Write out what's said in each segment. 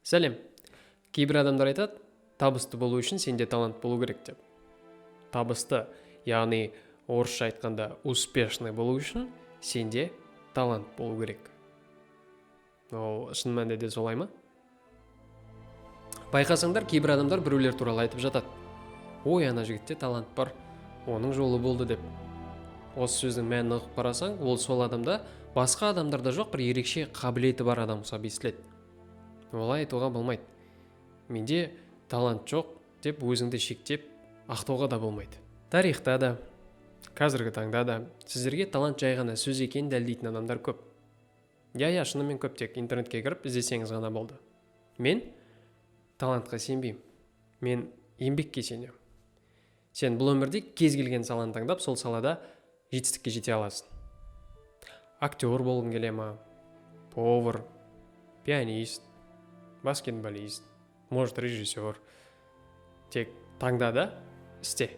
Сәлем. Кейбір адамдар айтады, табысты болу үшін сенде талант болу керек деп. Табысты, яғни орысша айтқанда успешный болу үшін сенде талант болу керек. Ол шын мәнінде де солай ма? Байқасаңдар, кейбір адамдар біреулер туралы айтып жатады. Ой, ана жігітте талант бар, оның жолы болды деп. Осы сөздің мәнін ұғып қарасаң, ол сол адамда басқа адамдарда жоқ бір ерекше қабілеті бар адам ұқсап естіледі. Олай айтуға болмайды. Менде талант жоқ деп өзіңді шектеп ақтауға да болмайды. Тарихта да, қазіргі таңда да сіздерге талант жай ғана сөз екенін дәлелдейтін адамдар көп. Иә, шынымен көп, тек интернетке кіріп іздесеңіз ғана болды. Мен талантқа сенбеймін. Мен еңбекке сенемін. Сен бұл өмірде кез келген саланы таңдап, сол салада жетістікке жете аласың. Актер болғың келе ма? Повар, пианист, баскетболист, может, режиссер. Тек таңда да істе.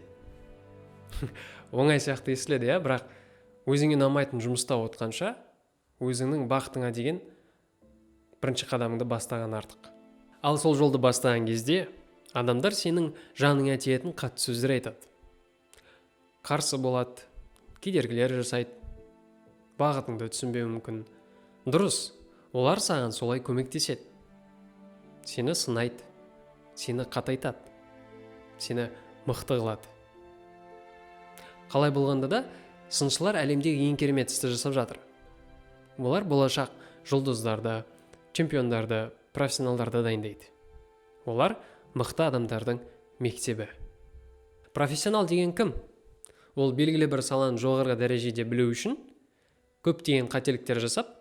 Оңай сияқты естіледі, иә, бірақ өзіңе ұнамайтын жұмыста отқанша, өзіңнің бақытыңа деген бірінші қадамыңды бастаған артық. Ал сол жолды бастаған кезде адамдар сенің жаныңа тиетін қатты сөздер айтады. Қарсы болады, кедергілер жасайды, бағытыңды түсінбеуі мүмкін. Дұрыс, олар саған солай көмектеседі. Сені сынайды, сені қатайтады, сені мықты қылады. Қалай болғанда да, сыншылар әлемдегі ең керемет істі жасап жатыр. Олар болашақ жұлдыздарды, чемпиондарды, профессионалдарды дайындайды. Олар мықты адамдардың мектебі. Профессионал деген кім? Ол белгілі бір саланы жоғарғы дәрежеде білу үшін көптеген қателіктер жасап,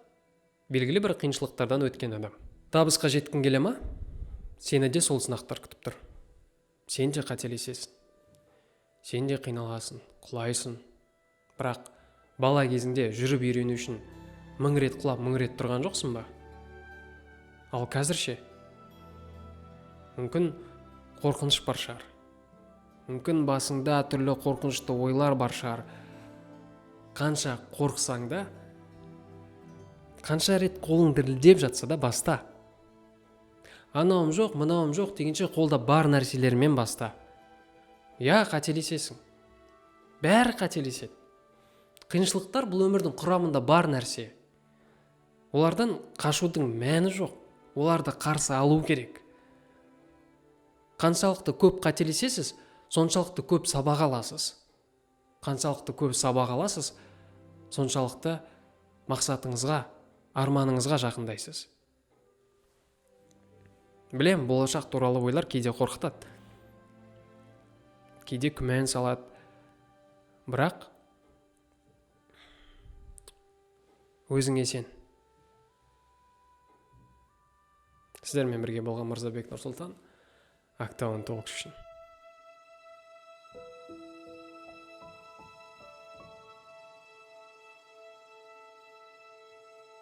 белгілі бір қиыншылықтардан өткен адам. Табысқа жеткің келе ма? Сені де сол сынақтар күтіп тұр. Сен де қателесесің. Сен де қиналасың, құлайсың. Бірақ бала кезіңде жүріп үйрену үшін 1000 рет құлап, 1000 рет тұрған жоқсың ба? Ал қазір ше? Мүмкін қорқыныш бар шығар. Мүмкін басыңда түрлі қорқынышты ойлар бар шығар. Қанша қорықсаң да, қанша рет қолың дірілдеп жатса да баста. Анауым жоқ, мынауым жоқ дегенше қолда бар нәрселермен баста. Иә, қателесесің. Бәрі қателеседі. Қиыншылықтар бұл өмірдің құрамында бар нәрсе. Олардан қашудың мәні жоқ. Оларды қарсы алу керек. Қаншалықты көп қателесесіз, соншалықты көп сабақ аласыз. Қаншалықты көп сабақ аласыз, соншалықты мақсатыңызға, арманыңызға жақындайсыз. Білем, болашақ туралы ойлар кейде қорқытады, кейде күмән салады. Бірақ өзіңе сен. Сіздермен бірге болған Мырзабек Нұрсұлтан, Актауын Толк үшін.